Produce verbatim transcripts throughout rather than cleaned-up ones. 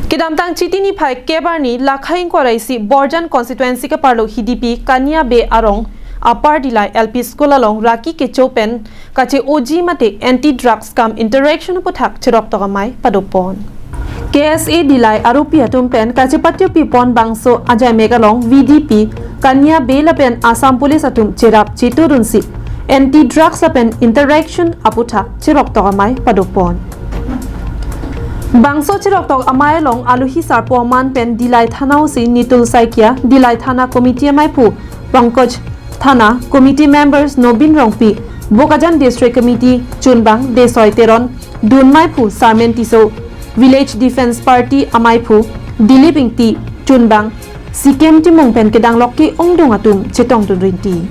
Kedamtang Chiti niphai kep arni Lakhai ingkoi ra isi Borjan constituency keparlo Hidipi Kania Bey arong Upper Dillai L P School along raki kecho pen kache-oji mate anti drugs cum interaction aputhak cheroktok amei padopon. K S A Dillai arupi atum pen kachepatyopi pon bangso ajaimek along V D P Kania Bey lapen Assam Police atum cherap chetudunsi anti drugs lapen interaction aputhak cheroktok amei padopon. Bangso cheroktok amei along alohi sarpo aman pen Dillai Thana O C Nitul Saikia, Dillai Thana Committee ameiphu Pankaj, Thana Committee members Nobin Rongpi, Bokajan District Committee chunbang Desoi Teron, Dun meiphu Sarmen Tisso, Village Defence Party ameiphu Dilip Ingti chunbang, Sikem Timung pen kedang lok ke-ongdung atum chetongdun rinti.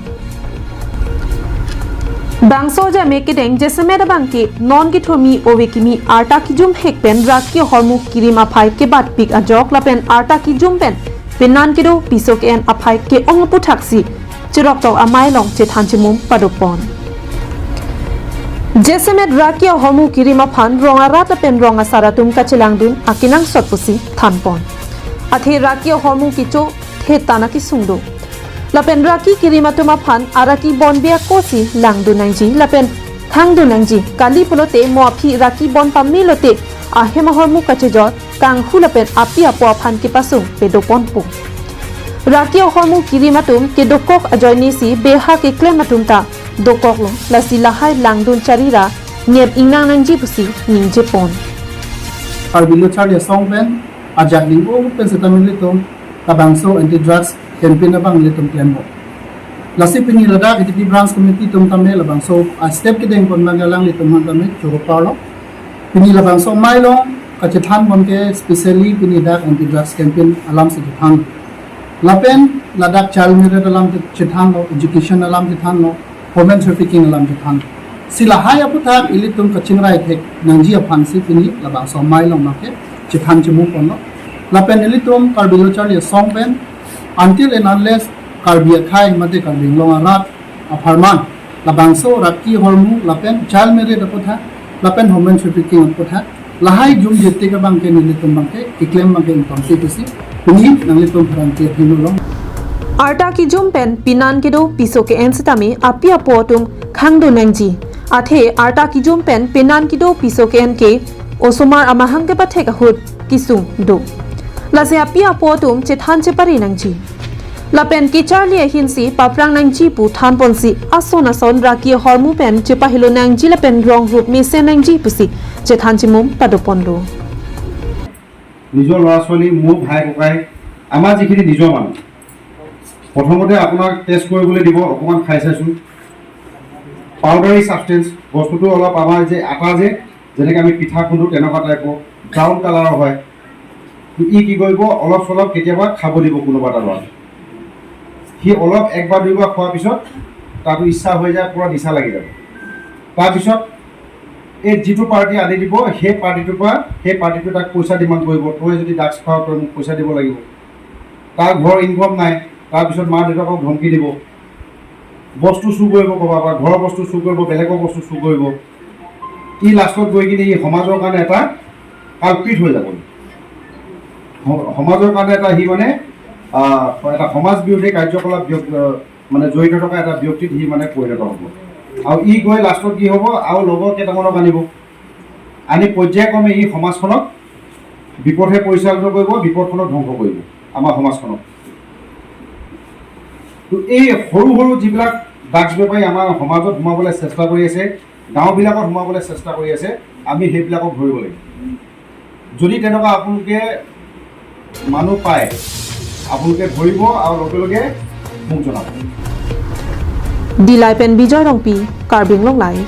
Bangso ajaimek kedeng jasemet abangke non kethomi ove kimi arta kijum hek pen raki ahormu kirim aphai kebatpik ajok lapen arta kijum pen penan kedo piso ke-en aphai ke-ong aputhaksi cheroktok amei along chethan chemum padopon. Jasemet raki ahormu kirim aphan rong arat lapen rong asar atum kachelangdun akenangsot pusi thanpon. Athe raki ahormu kecho thetan akesung do. Lapen raki kirim atum aphan araki bonbe akosi langdun nangji lapen thangdun nangji. Kali pulote mo aphi raki bon pame lote ahem ahormu kachejor kanghu lapen api apo aphan kepasung pedoponpo. Raki ahormu kirim atum kedokok ajoinesi beha keklem atum ta dokoklo, lasi lahai langdun charira ngep ingnang nangji pusi ningjepon. Karbi Lo Charli Asong pen ajak ning o pen setame ilitum labangso anti drugs campaign abang ilitum klempo. Lasi pini ladak Hidipi Branch Committee atum tame labangso a-step kedengpon abang alanglitum aphan tame choro parlo. Pini labangso amei along kachethanpon ke specially pini dak anti drugs campaign alam si chethan. Lapen ladak child marriage alam chethanlo, education alam chethanlo, human trafficking alam chethan. Si lahai aputhak ilitum kachingrai thek nangji aphansi pini labangso amei along abangke chethan chemuponlo. Lapen ilitum Karbi Lo Charli Asong pen until and unless Karbi akhei mate Karbi Anglong arat apharman labangso raki ahormu lapen child marriage aputhak lapen human trafficking aputhak lahai jumjetik abangke nelitum abangke keklem abangke ingtonsi pusi pini nanglitum pherangke hingno long. Arta kijum pen penan kedo piso ke-en setame api apo atum khangdun nangji. Athe arta kijum pen penan kedo piso ke-en ke osomar amahang kepathek ahut kesung do. Lasi api apo atum chethan chepari nangji. Lapen kecharli ahinsi paphrang nangji pu thanponsi ason ason raki ahormu pen chepahelo nangji lapen rong rup mesen nangji pusi chethan chemum padoponlo. নিজৰ ল'ৰা ছোৱালী, মোৰ ভাই ককাই, আমাৰ যিখিনি নিজৰ মানুহ, প্ৰথমতে আপোনাক টেষ্ট কৰিবলৈ দিব, অকণমান খাই চাইছোঁ। পাউডাৰী ছাবষ্টেঞ্চ বস্তুটো অলপ আমাৰ যে আটা যে, যেনেকে আমি পিঠা খুন্দো তেনেকুৱা টাইপৰ ব্ৰাউন কালাৰৰ হয়। ই কি কৰিব, অলপ চলপ কেতিয়াবা খাব দিব কোনোবা এটা ল'ৰাক। সি অলপ একবাৰ দুইবাৰ খোৱাৰ পিছত তাতো ইচ্ছা হৈ যায়, পূৰা নিচা লাগি যাব। তাৰপিছত এই যিটো পাৰ্টি আনি দিব, সেই পাৰ্টিটোৰ পৰা, সেই পাৰ্টিটোৱে তাক পইচা ডিমাণ্ড কৰিব, "তই যদি ড্ৰাগছ খাৱ, তই মোক পইচা দিব লাগিব।" তাৰ ঘৰৰ ইনকম নাই, তাৰপিছত মা দেউতাকক ধমকি দিব, বস্তু চুৰ কৰিব ক'ৰবাৰ পৰা, ঘৰৰ বস্তু চুৰ কৰিব, বেলেগৰ বস্তু চুৰ কৰিব। ই লাষ্টত গৈ কিনে ই সমাজৰ কাৰণে এটা কালপ্ৰিট হৈ যাব। স-, সমাজৰ কাৰণে এটা সি মানে, আহ, এটা সমাজ বিৰোধী কাৰ্যকলাপ ব্যক্তি, আহ, মানে জড়িত থকা এটা ব্যক্তিত সি মানে পৰিণত হ'ব। আৰু ই গৈ লাষ্টত কি হ'ব, আৰু লগৰ কেইটামানক আনিব, আনি পৰ্যায়ক্ৰমে ই সমাজখনক বিপথে পৰিচালিত কৰিব, বিপথখনক ধ্বংস কৰিব আমাৰ সমাজখনক। তো এই সৰু সৰু যিবিলাক ড্ৰাগছ বেপাৰী আমাৰ সমাজত সোমাবলৈ চেষ্টা কৰি আছে, গাঁওবিলাকত সোমাবলৈ চেষ্টা কৰি আছে, আমি সেইবিলাকক ধৰিব লাগিব। যদি তেনেকুৱা আপোনালোকে মানুহ পায়, আপোনালোকে ধৰিব আৰু লগে লগে মোক জনাব। Dillai pen Bijoy Rongpi, Karbi Anglong Live.